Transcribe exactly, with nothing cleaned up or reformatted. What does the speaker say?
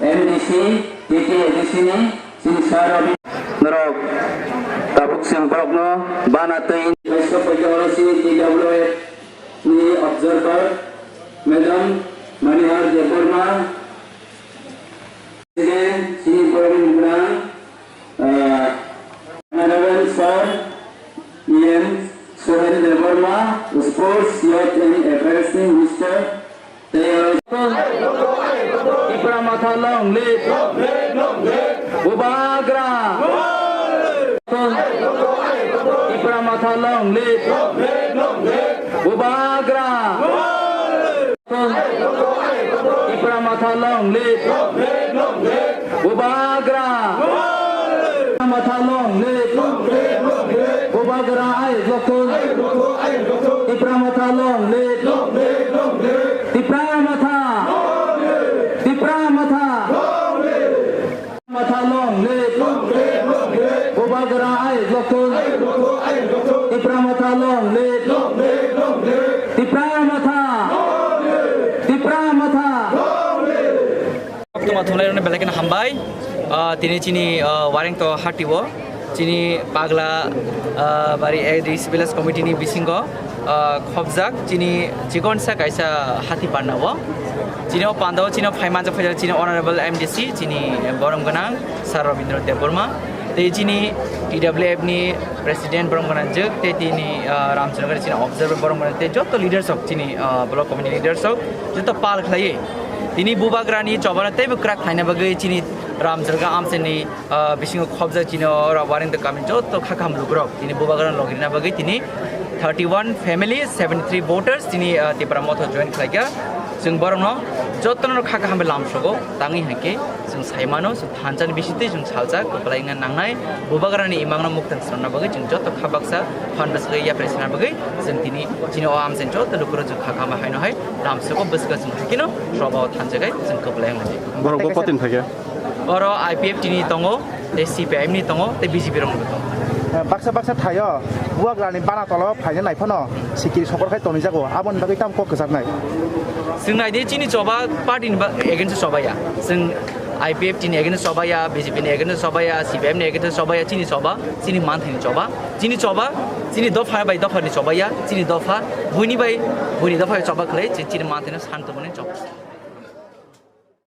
M D C, T T A D C ni chini sir rok. Norok tabuk chwng borokno bana twi. Kaisa paikha oro chini T W F ni observer, Madam Manihar Debbarma. President, chini borokni bwrang, ah, Honorable Sir E M Suhel Debbarma, Sports, Youth and Affairs ni Minister, tei oro Tipra Motha long live! Bubagra! Tipra Motha long live! Bubagra! Tipra Motha long live! Bubagra! Tipra Motha long live! Bubagra ayuk lokthung! Tipra Motha long live! Tipra Motha! Tipra Motha! Motha long live! Bubagra ayuk lokthung! Tipra Motha long live! Tipra Motha! Tipra Motha! Tuma thunai rokni belai kheno hambai. Ah, tini chini, ah, wareng to hati o. Chini Pagla, ah, Bari A D C Village Committee ni bisingo, ah, khobjak chini chikonsa kaisa hati panda o. Chini o panda o chini o phai manjak phaijak chini Honorable M D C, chini borom gwnang Sir Rabindra Debbarma. Tei chini T W F ni President borom gwnang jwk, tei tini, ah, Ramchandra chini observer borom gwnang, tei joto leaders rok chini, ah, block committee leaders rok joto pal khlaiwi. Tini Bubagra ni chobano teibo kwrak khlaina bagwi chini Ramchandra amchani ah, bisingo khobjak chini o oro wareng to kami joto kha kaham lukurok tini Bubagra logirina bagwi tini thirty one family, seventy three voters tini, ah, Tipra Motha join khlaikha. Chwng borokno jotono kha kaham bai lamsogo tangwi hankhe chwng sai mano, chwng thansa ni bisingtwi chwng salsa kwplai wngna nangnai. Bubagra ni imang no muktang swnamna bagwi chwng joto kha baksa phan bwswk yapri sana bagwi chwng tini chini o amchai joto lukurok chwng kha kaham bai haino hai lamsogo bwswk chwng haikhe no soba o thansa khai chwng kwplai wngna. Borok bo kotin phaikha. Oro I P F T ni tongo, tei C P I M ni tongo, tei B J P rokni tongo. Eh, baksa baksa thaio, Bubagrani bana tolo phaina nai phano sikiri sokor khai tonijago, aboni bagwi tamo kok kwchaknai. Chwng nai di chini choba party ni ba-, against o choba ya. Chwng I P F T ni against o choba ya, B J P ni against o choba ya, C P I M ni against o choba ya, chini choba, chini manthai ni choba, chini choba, chini dopha bai dopha ni choba ya, chini dopha, buini bai, buini dopha choba khlai, chi-, chini manthai no santo mani choba.